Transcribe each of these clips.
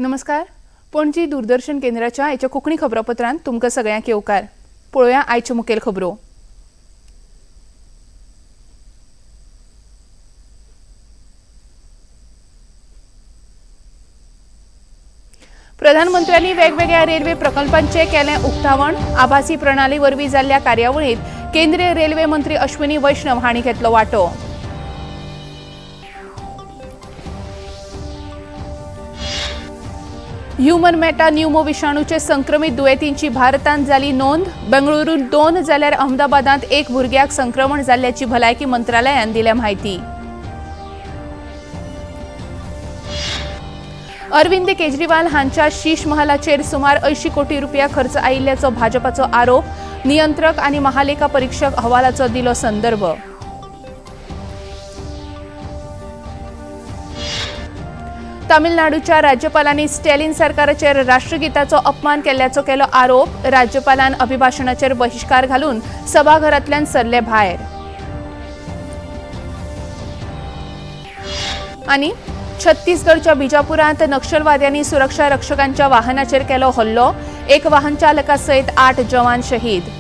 नमस्कार, पणजी दूरदर्शन केंद्राच्या आयच्या कोंकणी खबरापत्रांत तुमकां सगळ्यांक येवकार. पळोवया आयच्यो मुखेल खबरो. प्रधानमंत्र्यांनी वेगवेगळ्या रेल्वे प्रकल्पांचे केलें उक्तावण. आभासी प्रणाली वरवीं जाल्ल्या कार्यावळींत केंद्रीय रेल्वे मंत्री अश्विनी वैष्णव हांणी घेतलो वांटो. ह्युमन मेटा न्यूमो विषाणूचे संक्रमित दुयेंतींची भारतांत जाली नोंद. बेंगळुरूंत 2 जाल्यार अहमदाबादांत 1 भुरग्याक संक्रमण जाल्ल्याची भलायकी मंत्रालयान दिल्या म्हायती. अरविंद केजरीवाल हांच्या शीश महालाचेर सुमार 80 कोटी रुपया खर्च आयिल्ल्याचो भाजपाचो आरोप. नियंत्रक आनी महालेखा परीक्षक अहवालाचो दिलो संदर्भ. तामिळनाडूच्या राज्यपालांनी स्टॅलिन सरकाराचेर राष्ट्रगीताचो अपमान केल्ल्याचो केलो आरोप. राज्यपालान अभिभाषणाचेर बहिश्कार घालून सभाघरांतल्यान सरले भायर. आनी छत्तीसगडच्या बिजापुरांत नक्षलवाद्यांनी सुरक्षा रक्षकांच्या वाहनाचेर केलो हल्लो. एक वाहन चालका सयत 8 जवान शहीद.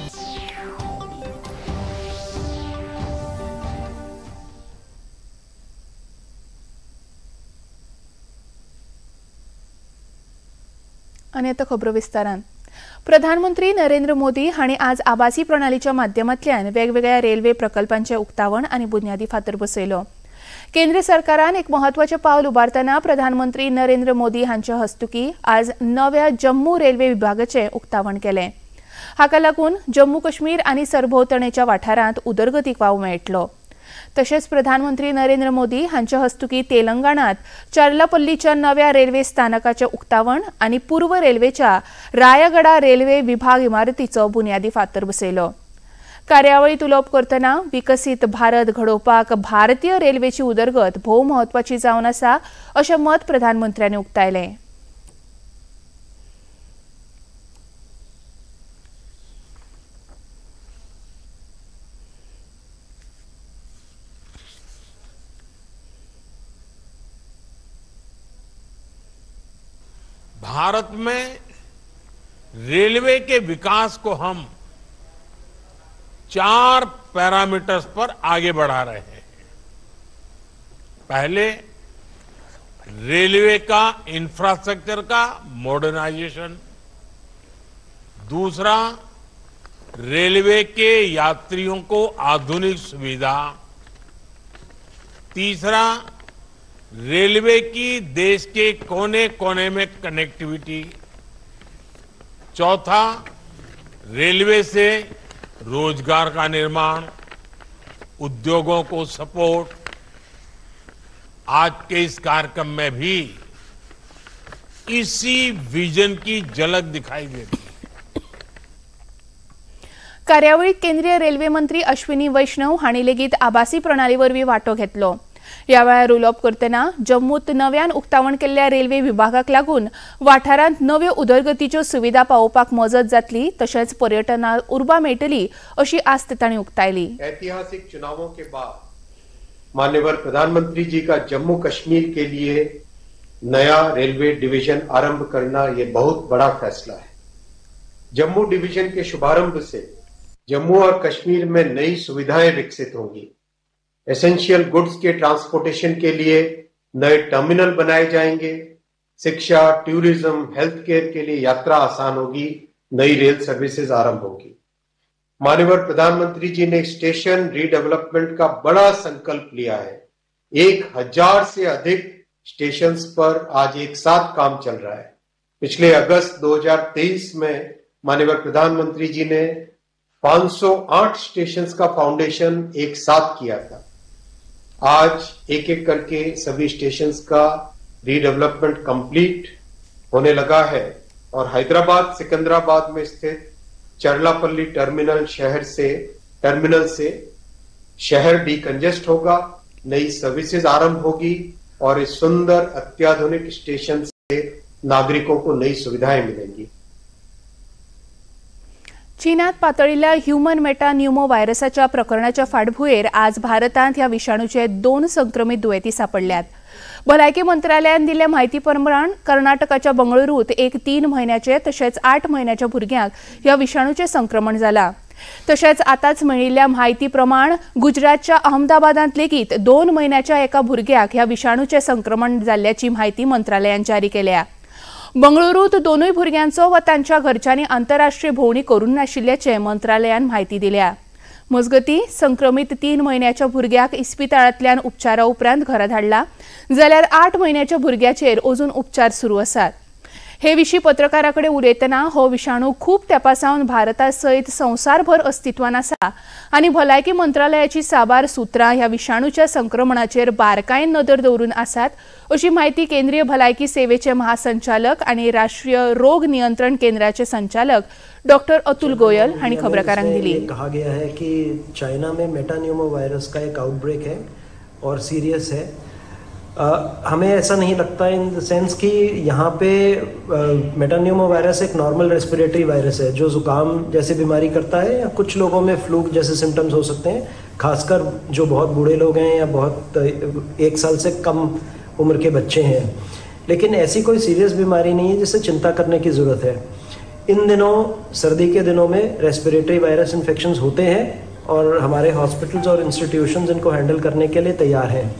आनी आतां खबरो विस्तारान. प्रधानमंत्री नरेंद्र मोदी हांणी आज आभासी प्रणालीच्या माध्यमांतल्यान वेगवेगळ्या रेल्वे प्रकल्पांचें उक्तावण आनी बुन्यादी फातर बसयलो. केंद्र सरकारान एक म्हत्वाचें पावल उबारतना प्रधानमंत्री नरेंद्र मोदी हांचे हस्तुकी आज नव्या जम्मू रेल्वे विभागाचें उक्तावण केलें. हाका लागून जम्मू काश्मीर आनी सरभोंवतणेच्या वाठारांत उदरगतीक वाव मेळटलो. तशेंच प्रधानमंत्री नरेंद्र मोदी हांचे हस्तुकी तेलंगणात चार्लापल्लीच्या नव्या रेल्वे स्थानकाचें उक्तावण आनी पूर्व रेल्वेच्या रायगडा रेल्वे विभाग इमारतीचो बुन्यादी फातर बसयलो. कार्यावळींत उलोवप करतना विकसीत भारत घडोवपाक भारतीय रेल्वेची उदरगत भोव म्हत्वाची जावन आसा अशें मत प्रधानमंत्र्यांनी उक्तायलें. भारत में रेलवे के विकास को हम 4 पैरामीटर्स पर आगे बढ़ा रहे हैं. पहले, रेलवे का इंफ्रास्ट्रक्चर का मॉडर्नाइजेशन. दूसरा, रेलवे के यात्रियों को आधुनिक सुविधा. तीसरा, रेलवे की देश के कोने कोने में कनेक्टिविटी. चौथा, रेलवे से रोजगार का निर्माण, उद्योगों को सपोर्ट. आज के इस कार्यक्रम में भी इसी विजन की झलक दिखाई देती है. कार्यावळीत केंद्रीय रेल्वे मंत्री अश्विनी वैष्णव हांणी लेगीत आभासी प्रणाली वरवीं वांटो घेतलो. ह्या वेळार उलोवप करतना जम्मूत नव्यान उक्तावण केल्ल्या रेल्वे विभागाक लागून वाठारांत नव्यो उदरगतीच्यो सुविधा पावोवपाक मजत जातली तशेंच पर्यटनाक उर्बा मेळटली अशी आस्त तांणी उक्तायली. ऐतिहासिक चुनावों के बाद माननीय प्रधानमंत्री जी का जम्मू कश्मीर के लिए नया रेलवे डिवीजन आरंभ करना ये बहुत बड़ा फैसला है. जम्मू डिवीजन के शुभारंभ से जम्मू और कश्मीर में नई सुविधाएं विकसित होंगी. Essential goods K transportation K लिए नए टर्मिनल बनाए जाएंगे. शिक्षा, टूरिज्म, हेल्थ केयर के लिए यात्रा आसान होगी. नई रेल सर्विसेज आरंभ होगी. माननीय प्रधानमंत्री जी ने स्टेशन रीडेवलपमेंट का बड़ा संकल्प लिया है। 1000 से अधिक स्टेशंस पर आज एक साथ काम चल रहा है। पिछले अगस्त 2023 में माननीय प्रधानमंत्री जी ने 508 स्टेशंस का फाउंडेशन एक साथ किया था। आज एक एक करके सभी स्टेशंस का रीडेवलपमेंट कंप्लीट होने लगा है और हैदराबाद सिकंदराबाद में स्थित चरलापल्ली टर्मिनल से शहर डीकंजेस्ट होगा, नई सर्विसेज आरंभ होगी और इस सुंदर अत्याधुनिक स्टेशन से नागरिकों को नई सुविधाएं मिलेंगी। चीनात पातळिल्ल्या ह्युमन मेटा न्यूमो व्हायरसाच्या प्रकरणाच्या फाटभुंयेर आज भारतांत ह्या विशाणूचे 2 संक्रमित दुयेंती सापडल्यात। भलायकी मंत्रालयान दिल्ल्या म्हायती प्रमाण कर्नाटकाच्या बंगळुरूत एक 3 म्हयन्याचे तशेंच 8 म्हयन्याच्या भुरग्यांक ह्या विशाणूचें संक्रमण जाला। तशेंच आतांच मेळिल्ल्या म्हायती प्रमाण गुजरातच्या अहमदाबादांत लेगीत 2 म्हयन्याच्या एका भुरग्याक ह्या विशाणूचें संक्रमण जाल्ल्याची म्हायती मंत्रालयान जारी केल्या। बंगळुरूत 2 भुरग्यांचो वा तांच्या घरच्यांनी आंतरराष्ट्रीय भोंवडी करूंक नाशिल्ल्याचें मंत्रालयान म्हायती दिल्या। मजगतीं संक्रमित 3 म्हयन्याच्या भुरग्याक इस्पितळांतल्यान उपचारा उपरांत घरा धाडला, जाल्यार 8 म्हयन्याच्या भुरग्याचेर अजून उपचार सुरू आसात। हे विशीं पत्रकारां कडेन उलयतना हो विशाणू खूब तेंपा सावन भारता सयत संवसारभर अस्तित्वान आसा आनी भलायकी मंत्रालयाची साबार सुत्रां ह्या विशाणूच्या संक्रमणाचेर बारकायेन नदर दवरून आसात अशी म्हायती केंद्रीय भलायकी सेवेचे महासंचालक आनी राष्ट्रीय रोग नियंत्रण केंद्राचे संचालक डॉक्टर अतुल गोयल हांणी खबराकारांक दिली। कहा गया है कि चाइना में मेटान्यूमो वायरस का एक आउटब्रेक है और सीरियस है। हमें ऐसा नहीं लगता इन the sense कि यहाँ पे मेटान्यूमो वायरस एक नॉर्मल रेस्पिरेटरी वायरस है जो ज़ुकाम जैसी बीमारी करता है या कुछ लोगों में फ्लू जैसे सिम्टम्स हो सकते हैं, खासकर जो बहुत बूढ़े लोग हैं या बहुत 1 साल से कम उम्र के बच्चे हैं। लेकिन ऐसी कोई सीरियस बीमारी नहीं है जिससे चिंता करने की ज़रूरत है। इन दिनों सर्दी के दिनों में रेस्पिरेटरी वायरस इन्फेक्शंस होते हैं और हमारे हॉस्पिटल्स और इंस्टीट्यूशंस इनको हैंडल करने के लिए तैयार हैं।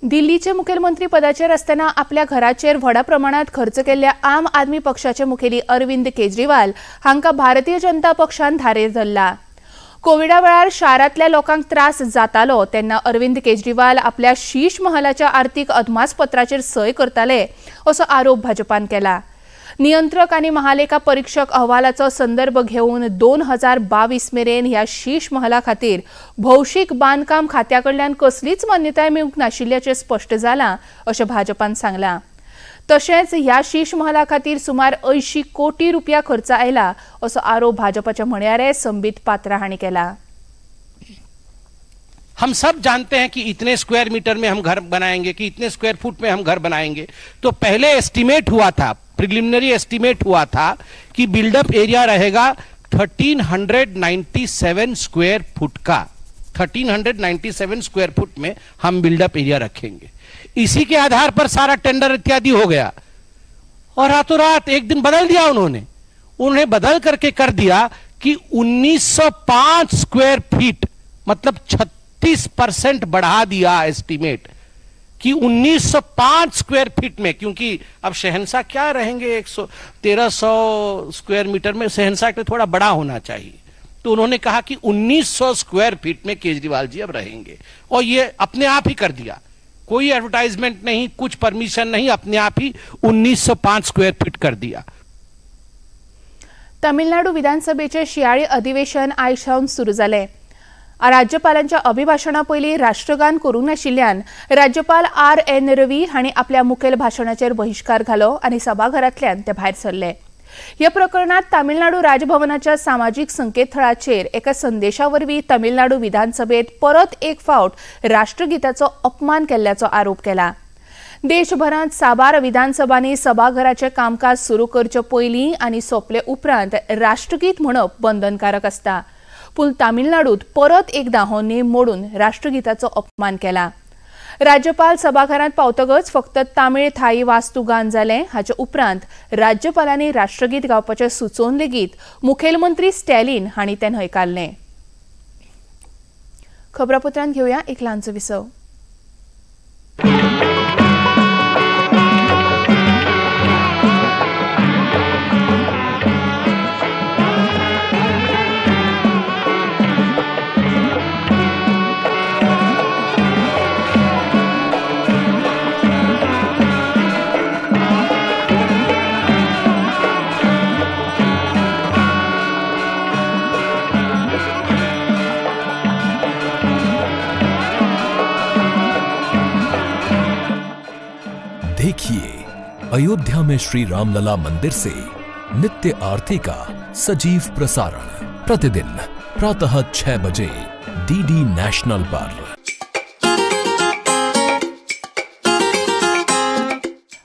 दिल्लीचे मुखेलमंत्री पदाचेर आसतना आपल्या घराचेर व्हडा प्रमाणात खर्च केल्ल्या आम आदमी पक्षाचे मुखेली अरविंद केजरीवाल हांकां भारतीय जनता पक्षान धारेर धरला। कोविडा वेळार शारांतल्या लोकांक त्रास जातालो तेन्ना अरविंद केजरीवाल आपल्या शीश महलाच्या आर्थिक अदमासपत्राचेर सय करताले असो आरोप भाजपान केला। नियंत्रक आनी महालेखा परीक्षक अहवालाचो संदर्भ घेवन 2022 मेरेन ह्या शीश महला खातीर भौशीक बांदकाम खात्या कडल्यान कसलीच मान्यताय मेळूंक नाशिल्ल्याचें स्पश्ट जालां अशें भाजपान सांगलां। तशेंच ह्या शीश महला खातीर सुमार 80 कोटी रुपया खर्च आयला असो आरोप भाजपाचे म्हणयारे संबित पात्रा हांणी केला। हम सब जानते हैं कि इतने स्क्वायर मीटर में हम घर बनाएंगे, कि इतने स्क्वायर फुट में हम घर बनाएंगे। तो पहले एस्टीमेट हुआ था, प्रिलिमिनरी एस्टीमेट हुआ था कि बिल्डअप एरिया रहेगा 1397 स्क्वायर फुट का। 1397 स्क्वायर फुट में हम बिल्डअप एरिया रखेंगे। इसी के आधार पर सारा टेंडर इत्यादि हो गया और रातों रात एक दिन बदल दिया उन्होंने। उन्होंने बदल करके कर दिया कि 1905 स्क्वायर फीट, मतलब 36% बढ़ा दिया एस्टीमेट कि 1905 स्क्वायर फीट में, क्योंकि अब शहंशाह क्या रहेंगे 1300 स्क्वायर मीटर में, शहंशाह के थोड़ा बड़ा होना चाहिए। तो उन्होंने कहा कि 1900 स्क्वायर फीट में केजरीवाल जी अब रहेंगे और ये अपने आप ही कर दिया, कोई एडवर्टाइजमेंट नहीं, कुछ परमिशन नहीं, अपने आप ही 1905 स्क्वायर फीट कर दिया। तमिळनाडू विधानसभेचे शियाळी अधिवेशन आयज सावन सुरू जालें। राज्यपालांच्या अभिभाषणा पयलीं राष्ट्रगान करूंक नाशिल्ल्यान राज्यपाल आर एन रवी हांणी आपल्या मुखेल भाशणाचेर बहिश्कार घालो आनी सभाघरांतल्यान ते भायर सरले। ह्या प्रकरणांत तामिळनाडू राजभवनाच्या सामाजीक संकेतथळाचेर एका संदेशा वरवीं तमिळनाडू विधानसभेत परत एक फावट राष्ट्रगीताचो अपमान केल्ल्याचो आरोप केला। देशभरांत साबार विधानसभांनी सभाघराचें कामकाज सुरू करचे पयलीं आनी सोंपले उपरांत राष्ट्रगीत म्हणप बंधनकारक आसता, पूण तामिळनाडूत परत एकदा हो नेम मोडून राष्ट्रगीताचो अपमान केला। राज्यपाल सभाघरांत पावतकच फक्त तामिळ थाई वास्तुगान जालें। हाचे उपरांत राज्यपालांनी राष्ट्रगीत गावपाचें सुचोवन लेगीत मुखेलमंत्री स्टॅलिन हांणी तें न्हयकारलें। खबरापत्रांत घेवया एक ल्हानसो विसव। अयोध्या में श्री रामलला मंदिर से नित्य आरती का सजीव प्रसारण प्रतिदिन प्रातः 6 बजे डीडी नेशनल पर।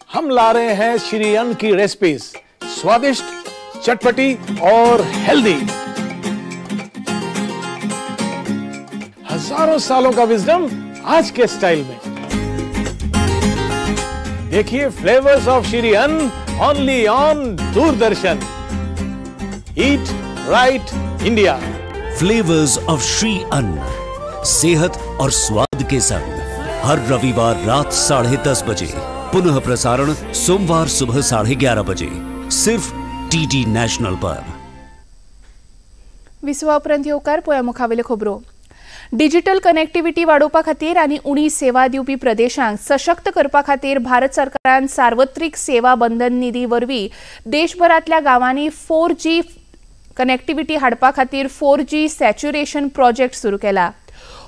हम ला रहे हैं श्री अन्न की रेसिपीज, स्वादिष्ट, चटपटी और हेल्दी। हजारों सालों का विजडम आज के स्टाइल में। देखिए flavours of Shri Anna only on Doordarshan. Eat right India. Flavours of Shri Anna, सेहत और स्वाद के संग, हर रविवार रात 10:30 बजे, पुनः प्रसारण सोमवार सुबह 11:30 बजे, सिर्फ डीडी नॅशनल पर। विसवा उपरांत येवकार पळया मुखावेल्यो खबरो। डिजिटल कनेक्टिव्हिटी वाडोवपा खातीर आनी उणी सेवा दिवपी प्रदेशांक सशक्त करपा खातीर भारत सरकारान सार्वत्रिक सेवा बंधन निधी वरवीं देशभरांतल्या गांवांनी 4G connectivity हाडपा खातीर 4G saturation project सुरू केला।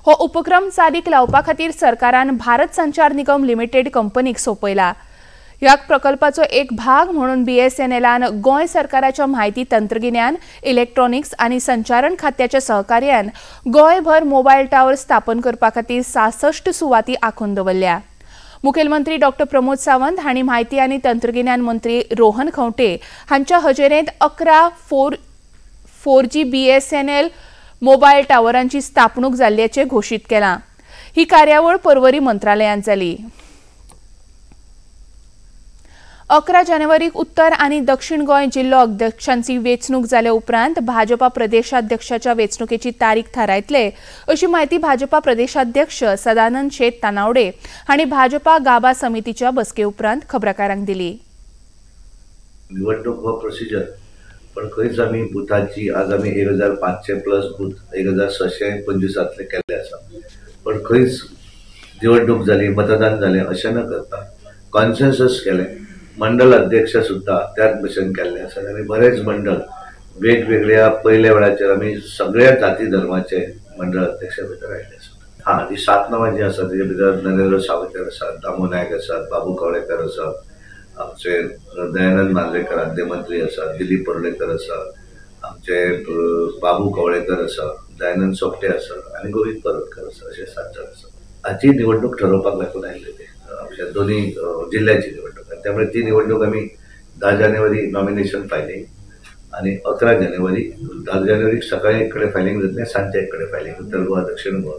हो उपक्रम चालीक लावपा खातीर सरकारान भारत संचार निगम लिमिटेड कंपनीक सोंपयला। ह्या प्रकल्पाचो एक भाग म्हणून बीएसएनएलान गोंय सरकाराच्या म्हायती तंत्रगिन्यान, इलेक्ट्रॉनिक्स आनी संचारण खात्याच्या सहकार्यान गोंयभर मोबायल टावर स्थापन करपा खातीर 66 सुवाती आखून दवरल्या। मुखेलमंत्री डॉ प्रमोद सावंत हांणी म्हायती आनी तंत्रगिन्यान मंत्री रोहन खंवटे हांच्या हजेरेंत 11 4G BSNL mobile टावरांची स्थापणूक जाल्ल्याचें घोशीत केलां। ही कार्यावळ पर्वरी मंत्रालयांत जाली। 11 जानेवारीक उत्तर आनी दक्षिण गोंय जिल्लो अध्यक्षांची वेंचणूक जाल्या उपरांत भाजपा प्रदेशाध्यक्षाच्या वेंचणुकेची तारीख थारायतले अशी म्हायती भाजपा प्रदेशाध्यक्ष सदानंद शेट तानावडे हांणी भाजपा गाबा समितीच्या बसके उपरांत खबराकारांक दिली। निवडणूक हो प्रोसिजर पण खंयच आमी बुथाची आज आमी 1500 प्लस बूथ 1625 केल्ले आसा, पण खंयच निवडणूक जाली मतदान जालें अशें न करता कॉन्सेन्सस केलें। मंडल अध्यक्ष सुद्दां त्याच भशेन केल्ले आसात आनी बरेच मंडळ वेगवेगळ्या पयल्या वेळाचेर आमी सगळ्या जाती धर्माचे मंडळ अध्यक्ष भितर आयिल्ले आसात। हां, ही 7 नांवां जी आसा तेजे भितर नरेंद्र सावयकर आसात, दामू नायक आसात, बाबू कवळेकर आसात, आमचे दयानंद मांद्रेकर आदले मंत्री आसात, दिलीप पर्लेकर आसात, आमचे बाबू कवळेकर आसात, दयानंद सोपटे आसात आनी गोविंद पर्वतकर आसा, अशे 7 जाण आसात। हाची निवडणूक ठरोवपाक लागून आयिल्ले ते आमच्या दोन्ही जिल्ह्याची निवडणूक आनी त्यामुळे ती निवडणूक आमी 10 जानेवारी नॉमिनेशन फायलिंग आनी 11 जानेवारी 10 जानेवारीक सकाळी एक कडेन फायलिंग जातलें, सांजचे एक कडेन फायलिंग, उत्तर गोवा दक्षिण गोवा,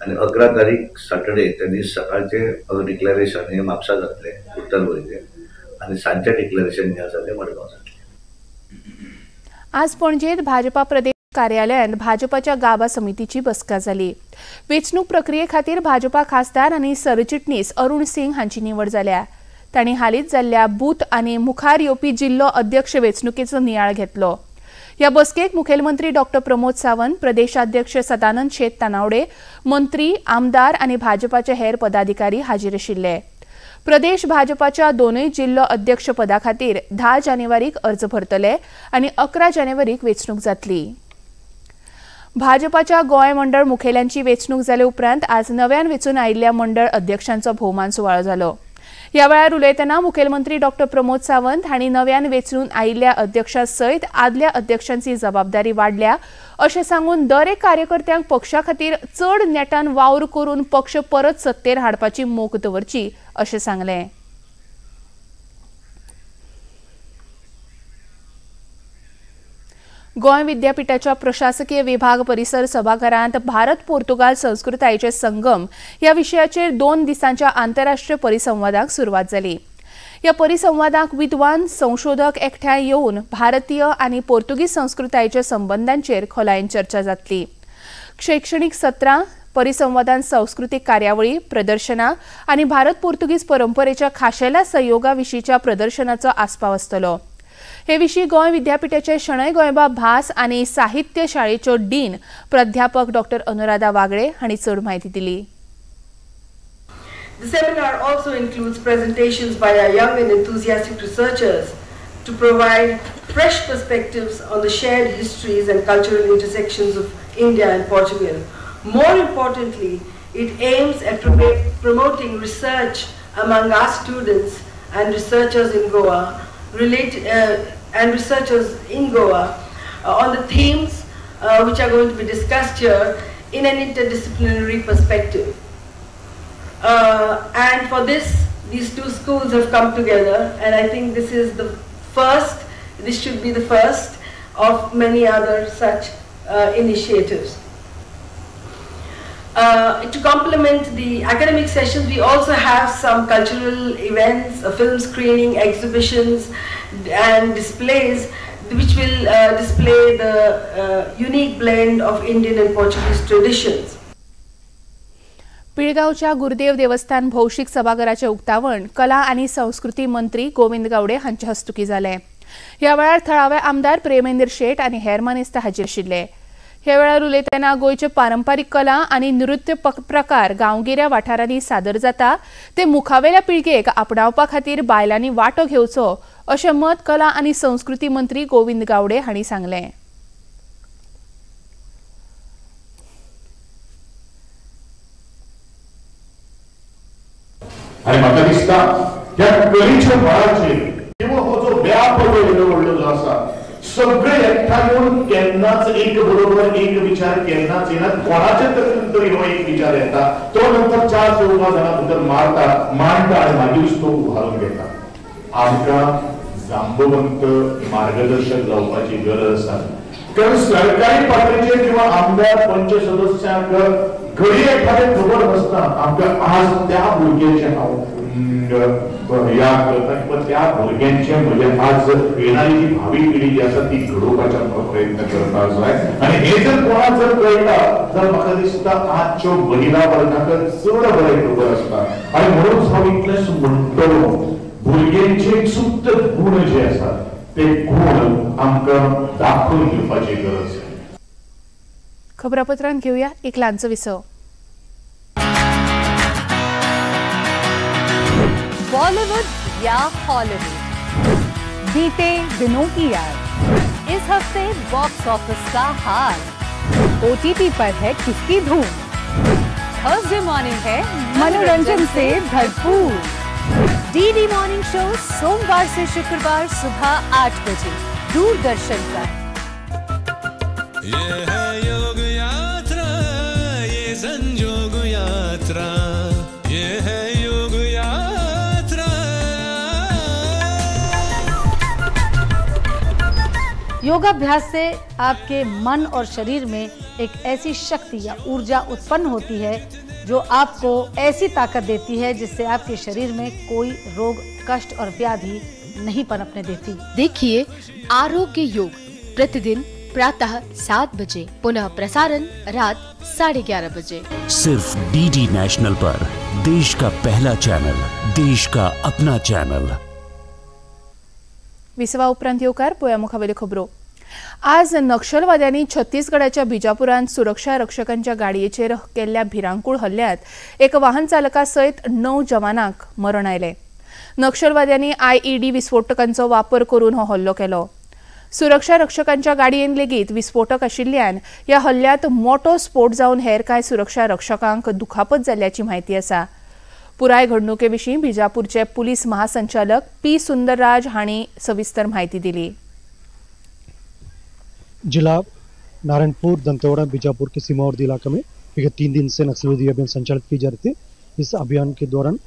आनी 11 तारीख सॅटर्डे त्या दीस सकाळचें डिक्लेरेशन हें म्हापसा जातलें उत्तर गोंयचें आनी सांजचें डिक्लेरेशन जें आसा तें मडगांव जातलें। आज पणजेंत भाजपा प्रदेश कार्यालयांत भाजपाच्या गाबा समितीची बसका जाली। वेंचणूक प्रक्रिये खातीर भाजपा खासदार आनी सरचिटणीस अरुण सिंग हांची निवड जाल्या। तांणी हालींच जाल्ल्या बूथ आनी मुखार येवपी जिल्लो अध्यक्ष वेंचणुकेचो नियाळ घेतलो। ह्या बसकेक मुखेलमंत्री डॉ प्रमोद सावंत, प्रदेशाध्यक्ष सदानंद शेट तानावडे, मंत्री, आमदार आनी भाजपाचे हेर पदाधिकारी हाजीर आशिल्ले। प्रदेश भाजपाच्या दोनूय जिल्लो अध्यक्ष पदा खातीर 10 जानेवारीक अर्ज भरतले आनी 11 जानेवारीक वेंचणूक जातली। भाजपाच्या गोंय मंडळ मुखेल्यांची वेंचणूक जाले उपरांत आज नव्यान वेंचून आयिल्ल्या मंडळ अध्यक्षांचो भोवमान सुवाळो जालो। ह्या वेळार उलयतना मुखेलमंत्री डॉ प्रमोद सावंत हांणी नव्यान वेंचून आयिल्ल्या अध्यक्षा सयत आदल्या अध्यक्षांची जबाबदारी वाडल्या अशें सांगून दर एक कार्यकर्त्यांक पक्षा खातीर चड नेटान वावर करून पक्ष परत सत्तेर हाडपाची मोख दवरची अशें सांगलें। गोंय विद्यापीठाच्या प्रशासकीय विभाग परिसर सभाघरांत भारत पोर्तुगाल संस्कृतायेचे संगम ह्या विशयाचेर 2 दिसांच्या आंतरराष्ट्रीय परिसंवादाक सुरवात जाली। ह्या परिसंवादाक विद्वान संशोधक एकठांय येवन भारतीय आनी पोर्तुगीज संस्कृतायेच्या संबंदांचेर खोलायेन चर्चा जातली। शैक्षणीक सत्रां, परिसंवादान सांस्कृतीक कार्यावळी, प्रदर्शनां आनी भारत पोर्तुगीज परंपरेच्या खाशेल्या सहयोगा विशींच्या प्रदर्शनाचो आस्पाव आसतलो। हे विशीं गोंय विद्यापीठाचे शणै गोंयबाब भास आनी साहित्य शाळेच्यो डीन प्राध्यापक डॉ अनुराधा वागळे हांणी चड म्हायती दिली। The seminar also includes presentations by our young and enthusiastic researchers to provide fresh perspectives on the shared histories and cultural intersections of India and Portugal. More importantly, it aims at promoting research among our students and researchers in Goa on the themes which are going to be discussed here in an interdisciplinary perspective. And for this, these two schools have come together, and I think this is the first, this should be the first of many other such initiatives. To complement the academic sessions, we also have some cultural events, a film screening, exhibitions and displays which will display the unique blend of Indian and Portuguese traditions. पिळगावच्या Gurudev देवस्थान भौशीक सभाघराचे उक्तावण कला आनी संस्कृती मंत्री गोविंद गावडे हांचे हस्तुकी जालें. ह्या वेळार थळावे आमदार प्रेमेंद्र शेट आनी हेर मानेस्त हाजीर आशिल्ले. ह्या वेळार उलयतना गोंयचे पारंपारीक कला आनी नृत्य प्रकार गांवगिऱ्या वाठारांनी सादर जाता ते मुखावेल्या पिळगेक आपणावपा खातीर बायलांनी वांटो घेवचो अशें मत कला आनी संस्कृती मंत्री गोविंद गावडे हांणी सांगलें. आनी म्हाका दिसता ह्या कलेच्या मळाचेर किंवा हो जो व्याप जो येदो व्हडलो जो आसा सगळे एकठांय येवन केन्नाच एक बरोबर एक विचार केन्नाच येना, कोणाच्या तकलेन तरी हो एक विचार येता, तो नंतर चार चौगा जाणां भितर मारता मांडटा आनी मागीरूच तो उबारून घेता. आमकां जांबवंत मार्गदर्शक जावपाची गरज आसा, कारण सरकारी पातळीचेर किंवा आमदार पंच सदस्यांक घडये एखादें खबर नासता. आमकां आज त्या भुरग्याचें हांव याद करता किंवा त्या भुरग्यांचे म्हणजे आज येणारी जी भावी पिढी जी आसा ती घडोवपाचो आमकां प्रयत्न करपाक जाय. आनी हें जर कोणाक जर कळटा जाल्यार म्हाका दिसता आजच्यो महिला वर्गाक चड बरें खबर आसता. आनी म्हणूनच हांव इतलेंच म्हणटलो, भुरग्यांचे सुप्त गुण जे आसात ते गुण आमकां दाखोवन दिवपाची गरज आसा. खबरापत्रांत घेऊया एक ल्हानसो विसव. बॉलीवुड या हॉलीवुड, बीते दिनों की याद, इस हफ्ते बॉक्स ऑफिस का हाल, ओटीटी पर है किसकी धूम, थर्सडे मॉर्निंग है मनोरंजन से भरपूर, डीडी मॉर्निंग शो सोमवार से शुक्रवार सुबह 8 बजे दूरदर्शन पर. ये है योग यात्रा, ये संजोग यात्रा, ये है योग यात्रा. योगाभ्यास से आपके मन और शरीर में एक ऐसी शक्ति या ऊर्जा उत्पन्न होती है जो आपको ऐसी ताकत देती है जिससे आपके शरीर में कोई रोग, कष्ट और व्याधि नहीं पनपने देती. देखिए आरोग्य योग प्रतिदिन प्रातः 7 बजे, पुनः प्रसारण रात 11:30 बजे, सिर्फ डीडी नेशनल पर, देश का पहला चैनल, देश का अपना चैनल. विसवा उपरांत येवकार पोया मुखावेल्यो खबरो. आज नक्षलवाद्यांनी छत्तीसगडाच्या बिजापुरांत सुरक्षा रक्षकांच्या गाडयेचेर केल्ल्या भिरांकूळ हल्ल्यांत एक वाहन चालका सयत 9 जवानांक मरण आयलें. नक्षलवाद्यांनी आयईडी विस्फोटकांचो वापर करून हो हल्लो केलो. सुरक्षा रक्षकांच्या गाडयेन लेगीत विस्फोटक आशिल्ल्यान ह्या हल्ल्यांत मोटो स्फोट जावन हेर कांय सुरक्षा रक्षकांक दुखापत जाल्ल्याची म्हायती आसा. पुराय घडणुके विशीं बिजापूरचे पुलीस महासंचालक पी सुंदरराज हांणी सविस्तर म्हायती दिली. जिला नारायणपुर, दंतेवाड़ा, बीजापुर के सीमावर्ती इलाके में विगत 3 दिन से नक्सल विरोधी अभियान संचालित की जा रही थी. इस अभियान के दौरान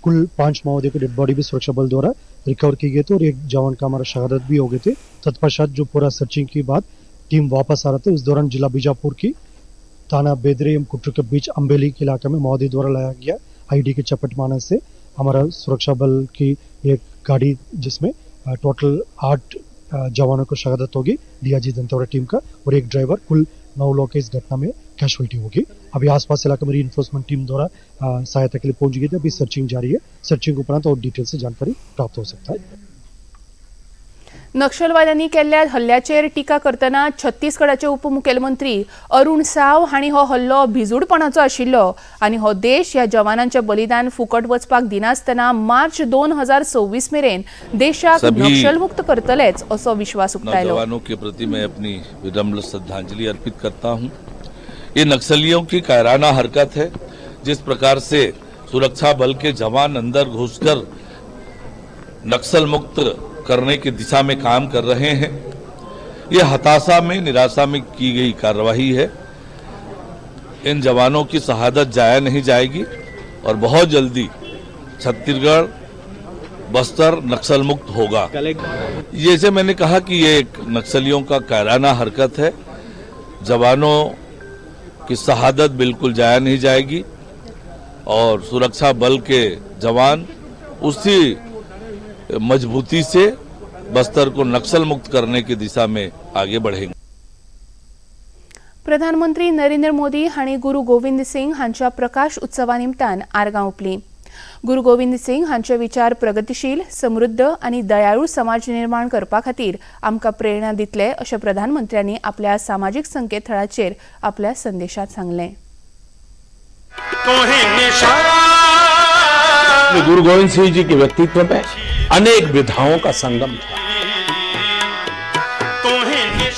कुल 5 माओवादियों की डेड बॉडी भी सुरक्षा बल द्वारा रिकवर की गई थी और एक जवान का हमारा शहादत भी हो गए थे. तत्पश्चात जो पूरा सर्चिंग के बाद टीम वापस आ रहा था, उस दौरान जिला बीजापुर की थाना बेदरे एवं कुटरू के बीच अम्बेली के इलाके में माओवादी द्वारा लाया गया आईडी के चपेट में आने से हमारा सुरक्षा बल की एक गाड़ी जिसमें टोटल 8 जवानों को शहादत होगी, डीआईजी दंतेवाड़ा टीम का और एक ड्राइवर, कुल 9 लोग के इस घटना में कैजुअलिटी होगी. अभी आसपास इलाके में रीइंफोर्समेंट टीम द्वारा सहायता के लिए पहुंच गई थी. अभी सर्चिंग जारी है. सर्चिंग उपरांत और डिटेल से जानकारी प्राप्त हो सकता है. नक्षलवाद्यांनी केल्ल्या हल्ल्याचेर टिका करतना छत्तीसगडाचे उपमुखेलमंत्री अरुण साव हांणी हो हल्लो भिजूडपणाचो आशिल्लो आनी हो देश ह्या जवानांचे बलिदान फुकट वचपाक दिनासतना मार्च 2026 मेरेन देशाक नक्षलमुक्त करतलेच असो विश्वास उक्तायलो. नौजवानों के प्रति मैं अपनी विनम्र श्रद्धांजलि अर्पित करता हूं. ये नक्सलियों की कायराना हरकत है, जिस प्रकार से सुरक्षा बल के जवान अंदर घुसकर नक्सल मुक्त करने की दिशा में काम कर रहे हैं। ये हताशा में, निराशा में की गई कार्रवाई है। इन जवानों की शहादत जाया नहीं जाएगी और बहुत जल्दी छत्तीसगढ़ बस्तर नक्सल मुक्त होगा। जैसे मैंने कहा कि ये एक नक्सलियों का कायराना हरकत है। जवानों की शहादत बिल्कुल जाया नहीं जाएगी और सुरक्षा बल के जवान उसी मजबूती से बस्तर को नक्सल मुक्त करने की दिशा में आगे बढ़ेंगे। प्रधानमंत्री नरेंद्र मोदी हांणी गुरु गोविंद सिंग हांच्या प्रकाश उत्सवा निमतान आर्गां ओंपली। गुरु गोविंद सिंग हांचे विचार प्रगतिशील, समृद्ध आनी दयाळू समाज निर्माण करपा खातीर आमकां प्रेरणा दितले अशें प्रधानमंत्र्यांनी आपल्या सामाजीक संकेतथळाचेर आपल्या संदेशात सांगलें। गुरु गोविंद सिंह जी के व्यक्तित्व में अनेक विधाओं का संगम था।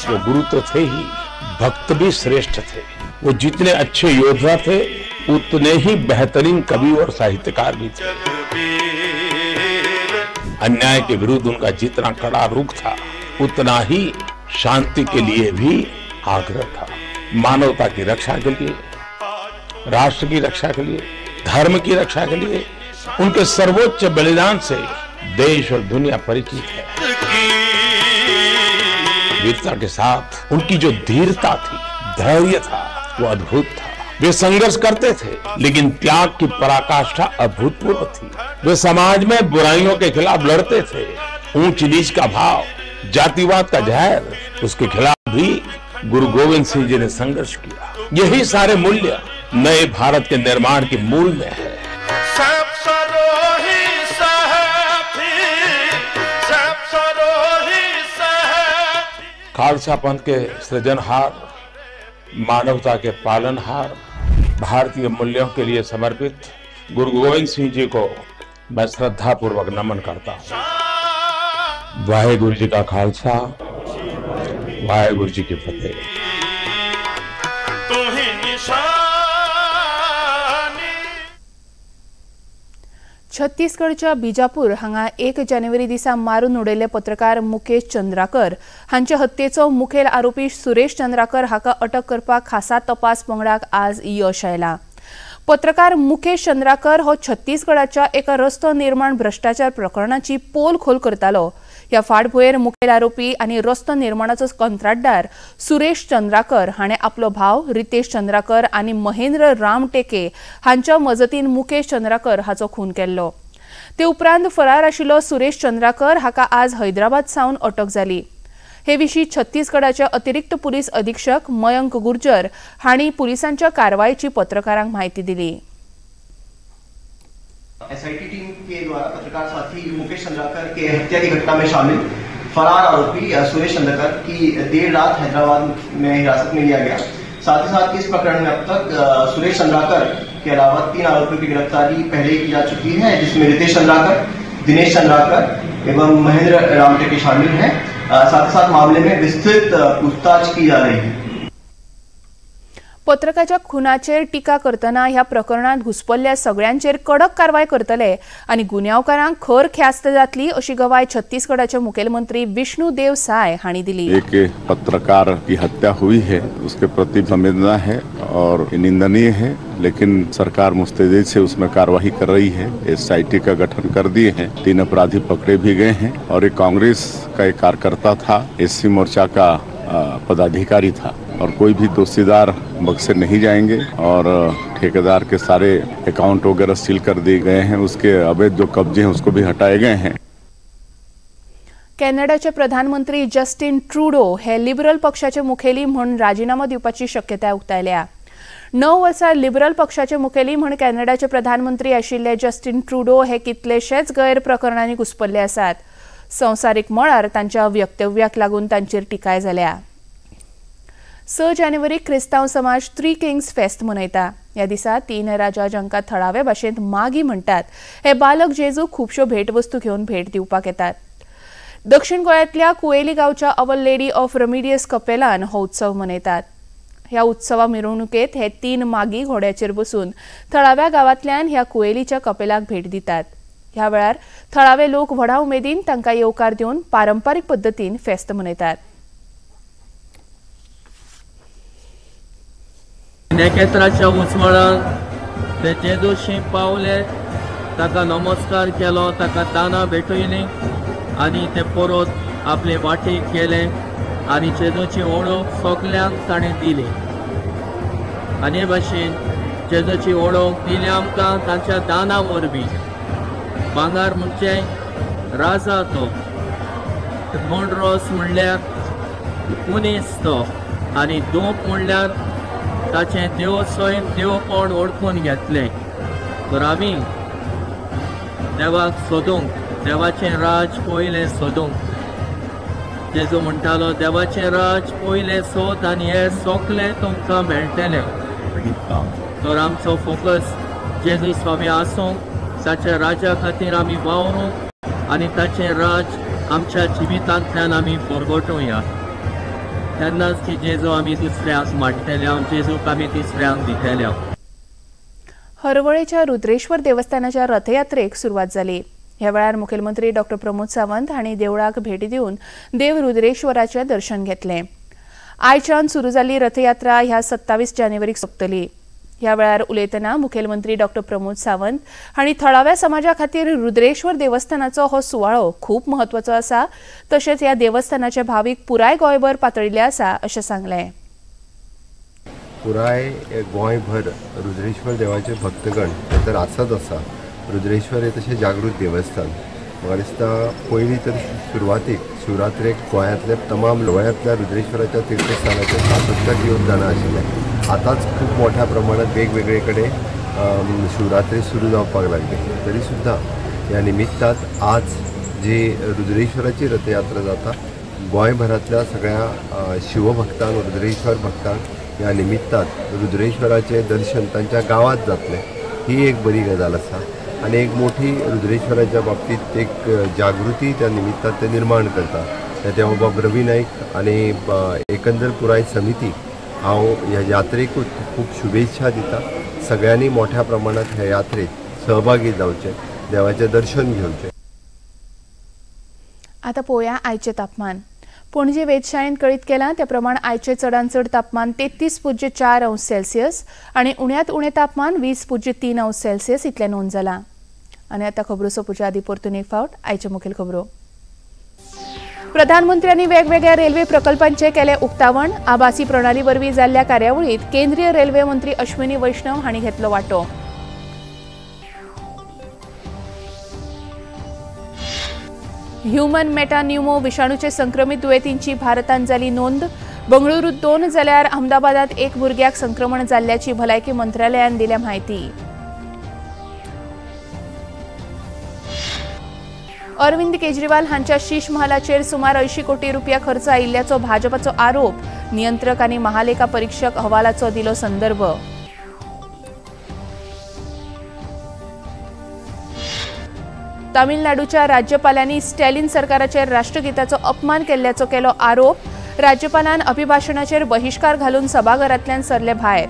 वो गुरु तो थे ही, भक्त भी श्रेष्ठ थे। वो जितने अच्छे योद्धा थे उतने ही बेहतरीन कवि और साहित्यकार भी थे। अन्याय के विरुद्ध उनका जितना कड़ा रुख था उतना ही शांति के लिए भी आग्रह था। मानवता की रक्षा के लिए, राष्ट्र की रक्षा के लिए, धर्म की रक्षा के लिए उनके सर्वोच्च बलिदान से देश और दुनिया परिचित है। वीरता के साथ उनकी जो धीरता थी, धैर्य था, वो अद्भुत था। वे संघर्ष करते थे लेकिन त्याग की पराकाष्ठा अभूतपूर्व थी। वे समाज में बुराइयों के खिलाफ लड़ते थे। ऊंच नीच का भाव, जातिवाद का जहर, उसके खिलाफ भी गुरु गोविंद सिंह जी ने संघर्ष किया। यही सारे मूल्य नए भारत के निर्माण के मूल में है। खालसा पंथ के सृजनहार, मानवता के पालनहार, भारतीय मूल्यों के लिए समर्पित गुरु गोविंद सिंह जी को मैं श्रद्धापूर्वक नमन करता हूँ। वाहेगुरु जी का खालसा, वाहेगुरु जी की फतेह। छत्तीसगडच्या बिजापूर हांगा 1 जानेवारी दिसा मारून उडयल्ले पत्रकार मुकेश चंद्राकर हांचे हत्येचो मुखेल आरोपी सुरेश चंद्राकर हाका अटक करपाक खासा तपास पंगडाक आज यश आयला। पत्रकार मुकेश चंद्राकर हो छत्तीसगडाच्या एका रस्तो निर्माण भ्रष्टाचार प्रकरणाची पोल खोल करतालो। ह्या फाटभुंयेर मुखेल आरोपी आनी रस्तो निर्माणाचो कंत्राटदार सुरेश चंद्राकर हाणें आपलो भाव रितेश चंद्राकर आनी महेंद्र रामटेके हांच्या मजतीन मुकेश चंद्राकर हाचो खून केल्लो। ते उपरांत फरार आशिल्लो सुरेश चंद्राकर हाका आज हैदराबाद सावन अटक जाली। हे विशीं छत्तीसगडाचे अतिरिक्त पुलीस अधीक्षक मयंक गुर्जर हांणी पुलिसांच्या कारवायेची पत्रकारांक म्हायती दिली। एसआईटी टीम के द्वारा पत्रकार साथी मुकेश चंद्राकर के हत्या की घटना में शामिल फरार आरोपी सुरेश चंद्राकर की देर रात हैदराबाद में हिरासत में लिया गया। साथ ही साथ इस प्रकरण में अब तक सुरेश चंद्राकर के अलावा 3 आरोपियों की गिरफ्तारी पहले ही की जा चुकी है, जिसमें रितेश चंद्राकर, दिनेश चंद्राकर एवं महेंद्र रामटेके शामिल हैं। साथ ही साथ मामले में विस्तृत पूछताछ की जा रही है। पत्रकाच्या खुनाचेर टिका करतना ह्या प्रकरणात घुसपल्ल्या सगळ्यांचेर कडक कारवाय करतले आनी गुन्यांवकारांक खर ख्यास्त जातली अशी गवाय छत्तीसगडाचे मुखेलमंत्री विष्णु देव साय हांणी दिली। एक पत्रकार की हत्या हुई है, उसके प्रति संवेदना है और निंदनीय है, लेकिन सरकार मुस्तैदी से उसमें कार्रवाई कर रही है। एसआईटी का गठन कर दिए हैं, 3 अपराधी पकड़े भी गए हैं और एक कांग्रेस का एक कार्यकर्ता था, एससी मोर्चा का पदाधिकारी था और कोई भी दोषीदार बक्से नहीं जाएंगे और ठेकेदार के सारे अकाउंट वगैरह सील कर दिए गए हैं, उसके अवैध जो कब्जे हैं उसको भी हटाए गए हैं। कॅनडाचे प्रधानमंत्री जस्टिन ट्रुडो हे लिबरल पक्षाचे मुखेली म्हूण राजीनामो दिवपाची शक्यताय उक्तायल्या। 9 वर्सां लिबरल पक्षाचे मुखेली म्हूण कॅनडाचे प्रधानमंत्री आशिल्ले जस्टिन ट्रुडो हे कितलेशेच गैर प्रकरणांनी घुसपल्ले आसात। संवसारीक मळार तांच्या वक्तव्याक लागून तांचेर टिकाय जाल्या। 6 जानेवारी क्रिस्तांव समाज थ्री किंग्स फेस्त मनयता। ह्या दिसा 3 राजा जांकां थळावे भाशेंत मागी म्हणटात हे बालक जेजू खुबश्यो भेटवस्तू घेवन भेट दिवपाक येतात। दक्षिण गोंयांतल्या कुवेली गांवच्या our lady of remedies कपेलान हो उत्सव मनयतात। ह्या उत्सवा मिरवणुकेत हे 3 मागी घोड्याचेर बसून थळाव्या गांवांतल्यान ह्या कुवेलीच्या कपेलाक भेट दितात। ह्या वेळार थळावे लोक व्हडा उमेदीन तांकां येवकार दिवन पारंपारीक पद्दतीन फेस्त मनयतात. नखेत्राच्या उजवाडान ते जेजूशी पावले, ताका नमस्कार केलो, ताका दानां भेटयली आनी ते परत आपले वाटेक गेले आनी जेजूची ओळख सगल्यांक ताणें दिली. आनी हे भाशेन जेजूची ओळख दिली आमकां तांच्या दानां वरवीं. भांगर म्हणजे राजा तो, मोंडरोस म्हणल्यार मनीस तो, आनी धूप म्हणल्यार ताचें देव सैम देवपण ओळखून घेतलें. तर आमी देवाक सोदूंक, देवाचें राज पयलें सोदूंक. जेजू म्हणटालो देवाचें राज पयलें सोद आनी हें सगळें तुमकां मेळटलें. तर आमचो फोकस जेजू स्वामी आसूंक, ताच्या राजा खातीर आमी वावरूंक आनी ताचें राज आमच्या जिवितांतल्यान आमी परगटुया. तेन्नाच की जेजू आमी दुसऱ्यांक मांडटले, जेजूक आमी दुसऱ्यांक दितले. हरवळेच्या रुद्रेश्वर देवस्थानाच्या रथयात्रेक सुरवात जाली. ह्या वेळार मुखेलमंत्री डॉ प्रमोद सावंत हांणी देवळाक भेट दिवन देव रुद्रेश्वराचें दर्शन घेतलें. आयच्यान सुरू जाल्ली रथयात्रा ह्या 27 जानेवारीक सोंपतली. ह्या वेळार उलयतना मुखेलमंत्री डॉ प्रमोद सावंत हांणी थळाव्या समाजा खातीर रुद्रेश्वर देवस्थानाचो हो सुवाळो खूब म्हत्वाचो आसा, तशेंच ह्या देवस्थानाचे भावीक पुराय गोंयभर पातळिल्ले आसा अशें सांगलें. पुराय गोंयभर रुद्रेश्वर देवाचे भक्तगण हे तर आसाच आसा. रुद्रेश्वर हे तशें जागृत देवस्थान. म्हाका दिसता पयलीं तर सुरवातीक शिवरात्रेक गोंयांतले तमाम गोंयांतल्या रुद्रेश्वराच्या तीर्थस्थानाचे सातत्याक योगदान आशिल्लें. आतांच खूब मोठ्या प्रमाणात वेगवेगळे कडेन शिवरात्री सुरू जावपाक लागली. तरी सुद्दां ह्या निमित्तान आज जी रुद्रेश्वराची रथयात्रा जाता, गोंयभरांतल्या सगळ्या शिवभक्तांक, रुद्रेश्वर भक्तांक ह्या निमित्तान रुद्रेश्वराचें दर्शन तांच्या गांवांत जातलें ही एक बरी गजाल आसा. आनी एक मोठी रुद्रेश्वराच्या बाबतींत एक जागृती त्या निमित्तान ते निर्माण करता. त्या बाब रवी नायक आनी एकंदर पुराय समिती हांव ह्या यात्रेकूच खूब शुभेच्छा दिता. सगळ्यांनी मोठ्या प्रमाणात ह्या यात्रेत सहभागी जावचें, देवाचें दर्शन घेवचें. आतां पळोवया आयचें तापमान. पणजे वेधशाळेन कळीत केलां त्या प्रमाण आयचें चडांत चड तापमान 33.4 अंश सेल्सियस आनी उण्यांत उणें तापमान 20.3 अंश सेल्सियस इतलें नोंद जालां. आनी आतां खबरो सोंपोवच्या आदीं परतून एक फावट आयच्यो मुखेल खबरो. प्रधानमंत्र्यांनी वेगवेगळ्या रेल्वे प्रकल्पांचें केलें उक्तावण. आभासी प्रणाली वरवीं जाल्ल्या कार्यावळींत केंद्रीय रेल्वे मंत्री अश्विनी वैष्णव हांणी घेतलो वांटो. ह्युमन मेटान्यूमो विषाणूचे संक्रमित दुयेंतींची भारतांत जाली नोंद. बंगळुरूत 2 जाल्यार अहमदाबादात 1 भुरग्याक संक्रमण जाल्ल्याची भलायकी मंत्रालयान दिल्या म्हायती. अरविंद केजरीवाल हांच्या शीश महालाचेर सुमार 80 कोटी रुपया खर्च आयिल्ल्याचो भाजपाचो आरोप. नियंत्रक आनी महालेखा परीक्षक अहवालाचो दिलो संदर्भ. तामिळनाडूच्या राज्यपालांनी स्टॅलिन सरकाराचेर राष्ट्रगीताचो अपमान केल्ल्याचो केलो आरोप. राज्यपालान अभिभाषणाचेर बहिश्कार घालून सभाघरांतल्यान सरले भायर.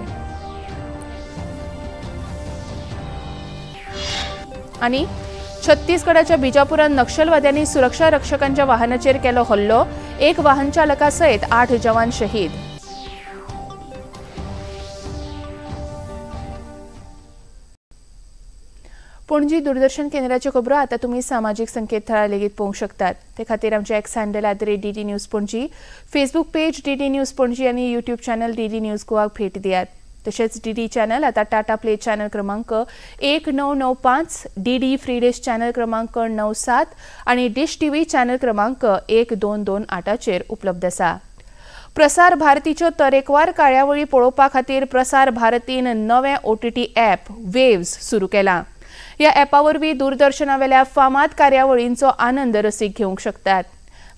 आनी छत्तीसगडाच्या बिजापुरांत नक्षलवाद्यांनी सुरक्षा रक्षकांच्या वाहनाचेर केलो हल्लो. 1 वाहन चालका सयत 8 जवान शहीद. पणजी दूरदर्शन केंद्राच्यो खबरो आतां तुमी सामाजीक संकेतथळार लेगीत पळोवंक शकतात. ते खातीर आमचे X handle @DD News Panaji, Facebook page DD News Panaji आनी यूट्यूब चॅनल DD news गोवाक भेट दियात. तशेंच DD channel आतां टाटा प्ले चॅनल क्रमांक 1995, DD free डिश चॅनल क्रमांक 97 आनी डिश टीव्ही चॅनल क्रमांक 1228चेर उपलब्ध आसा. प्रसार भारतीच्यो तरेकवार कार्यावळी पळोवपा खातीर प्रसार भारतीन नवें OTT app waves सुरू केलां. ह्या ॲपा वरवीं दूरदर्शनावेल्या फामाद कार्यावळींचो आनंद रसीक घेवंक शकतात.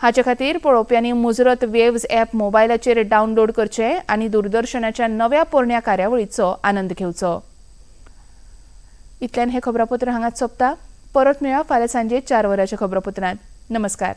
हाचे खातीर पळोवप्यांनी मुजरत वेव्ज ॲप मोबायलाचेर डावनलोड करचें आनी दूरदर्शनाच्या नव्या पोरण्या कार्यावळीचो आनंद घेवचो. इतल्यान हें खबरापत्र हांगाच सोंपता. परत मेळया फाल्यां सांजे 4 वरांच्या खबरापत्रांत. नमस्कार.